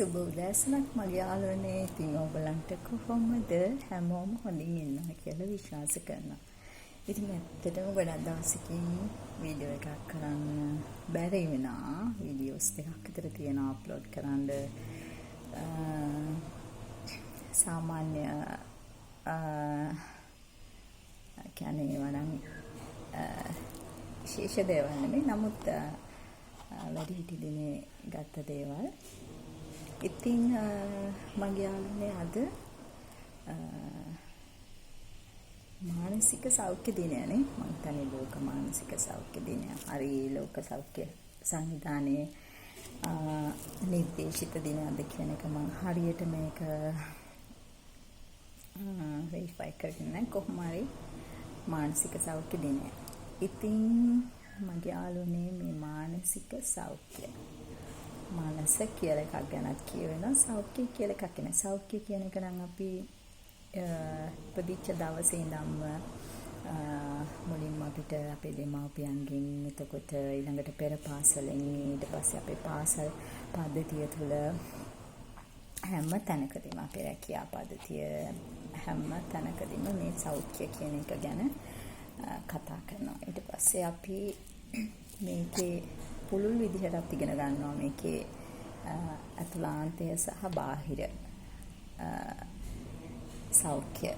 සුබ උදෑසනක් මගේ යාළුවනේ. ඉතින් ඕගොල්ලන්ට කොහොමද? හැමෝම හොඳින් ඉන්නවා කියලා විශ්වාස කරනවා. ඉතින් ඇත්තටම ගොඩක් දවසකින් වීඩියෝ එකක් කරන්න බැරි වුණා. වීඩියෝස් දෙකක් විතර තියෙනවා අප්ලෝඩ් කරන්න. සාමාන්‍ය කියන්නේ ඒවා නම් විශේෂ දේවල් නෙමෙයි. නමුත් වැඩිහිටි දිනේ ගත්ත දේවල්. ඉතින් මගේ යාළුවනේ අද මානසික සෞඛ්‍ය දිනයනේ. මං හිතන්නේ ලෝක මානසික සෞඛ්‍ය දිනය. හරි, ලෝක සෞඛ්‍ය සංවිධානයේ නිර්දේශිත දිනයක්ද කියන එක මං හරියට මේක වෙරිෆයි කරගෙන නැහැ. කොහොම හරි මානසික සෞඛ්‍ය දිනය. ඉතින් මගේ යාළුවනේ මේ මානසික සෞඛ්‍ය, මනස කියලා එකක් ගැනත් කියවෙනවා, සෞඛ්‍ය කියලා එකක් ගැන. සෞඛ්‍ය කියන එක නම් අපි ඉපදිච්ච දවසේ ඉඳන්ම මුලින්ම අපිට අපේ දෙමාපියන්ගෙන්, එතකොට ඊළඟට පෙර පාසලෙන්, ඊට පස්සේ අපේ පාසල් පද්ධතිය තුළ හැම තැනකදීම, අපේ රැකියා පද්ධතිය හැම තැනකදීම මේ සෞඛ්‍ය කියන එක ගැන කතා කරනවා. ඊට පස්සේ අපි මේකේ පුළුල් විදිහටත් ඉගෙන ගන්නවා මේකේ ඇතුළාන්තය සහ බාහිර සෞඛ්‍ය.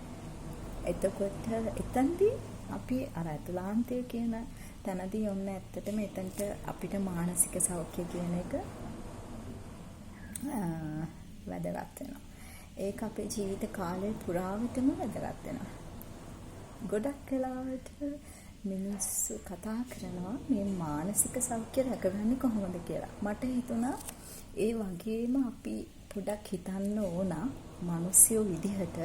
එතකොට එතනදී අපි අර ඇතුළාන්තය කියන තැනදී ඔන්න ඇත්තටම එතනට අපිට මානසික සෞඛ්‍ය කියන එක වැදගත් වෙනවා. ඒක අපේ ජීවිත කාලය පුරාවටම වැදගත් වෙනවා. ගොඩක් වෙලාවට මිනිස්සු කතා කරනවා මේ මානසික සෞඛ්‍ය රැකගන්නේ කොහොමද කියලා. මට හිතුණා ඒ වගේම අපි පොඩක් හිතන්න ඕන මිනිස්සුયો විදිහට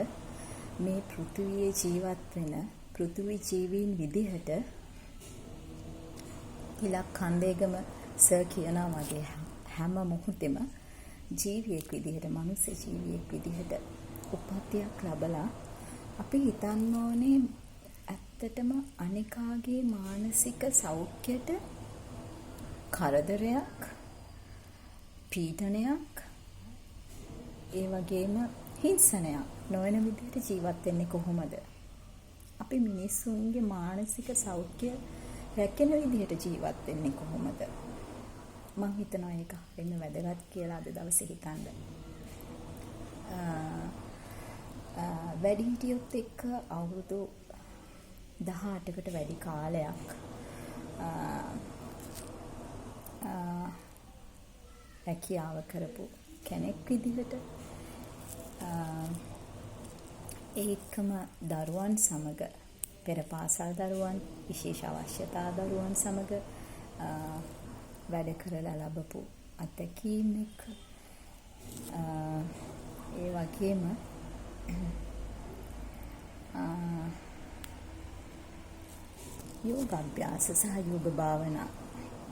මේ පෘථිවියේ ජීවත් වෙන පෘථිවි ජීවීන් විදිහට තිලක් කන්දේගම සර් කියනවා වගේ හැම මොහොතෙම ජීවියෙක් විදිහට, මනුස්ස ජීවියෙක් විදිහට උපත්යක් ලබලා අපි හිතන්න ඕනේ ඇත්තටම අනිකාගේ මානසික සෞඛ්‍යයට කරදරයක්, පීඩනයක්, ඒ වගේම හිංසනයක් නොවන විදිහට ජීවත් වෙන්නේ කොහොමද? අපි මිනිස්සුන්ගේ මානසික සෞඛ්‍ය රැකෙන විදිහට ජීවත් වෙන්නේ කොහොමද? මං හිතනවා ඒක හරිම වැදගත් කියලා අද දවසේ හිතන්න. වැඩිහිටියොත් එක්ක අවුරුදු 18කට වැඩි කාලයක් රැකියාව කරපු කෙනෙක් විදිහට, ඒකම දරුවන් සමග, පෙර පාසල් දරුවන්, විශේෂ අවශ්‍යතා දරුවන් සමග වැඩ කරලා ලැබපු අත්දැකීම් එක්ක, ඒ වගේම යෝග අභ්‍යාස සහ යෝග භාවනා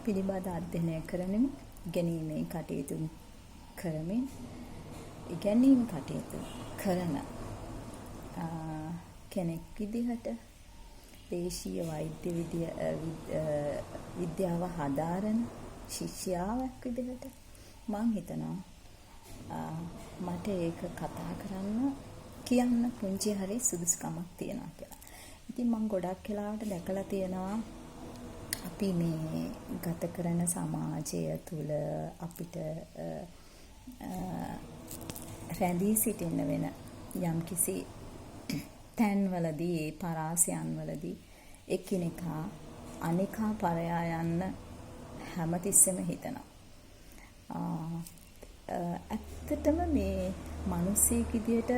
පිළිබඳ අධ්‍යයනය කරමින්, ඉගෙනීමේ කටයුතු කරමින්, ඉගැන්වීම් කටයුතු කරන කෙනෙක් විදිහට, දේශීය වෛද්‍ය විද්‍යාව හදාරන ශිෂ්‍යාවක් විදිහට මං හිතනවා මට ඒක කතා කරන්න කියන්න පුංචි හරි සුදුසුකමක් තියෙනවා කියලා. ඉතින් මං ගොඩක් වෙලාවට දැකලා තියෙනවා අපි මේ ගත කරන සමාජය තුළ අපිට රැඳී සිටින්න වෙන යම්කිසි තැන්වලදී, ඒ පරාසයන්වලදී එකිනෙකා අනිකා පරයා යන්න හැමතිස්සෙම හිතනවා. ඇත්තටම මේ මිනිස්සෙක් විදියට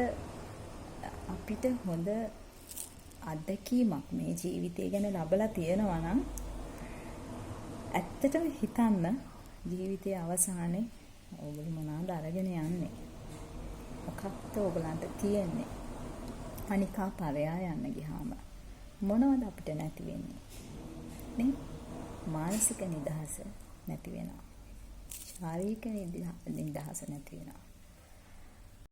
අපිට හොඳ අත්දැකීමක් මේ ජීවිතය ගැන ලබලා තියෙනවා නම් ඇත්තටම හිතන්න ජීවිතයේ අවසානයේ ඔයගොල්ලෝ මොනවාද අරගෙන යන්නේ? මොකක්ද ඔයගොල්ලන්ට තියෙන්නේ? අනිකා පරයා යන්න ගියාම මොනවද අපිට නැති වෙන්නේ? නේ? මානසික නිදහස නැති වෙනවා. ශාරීරික නිදහස නැති වෙනවා.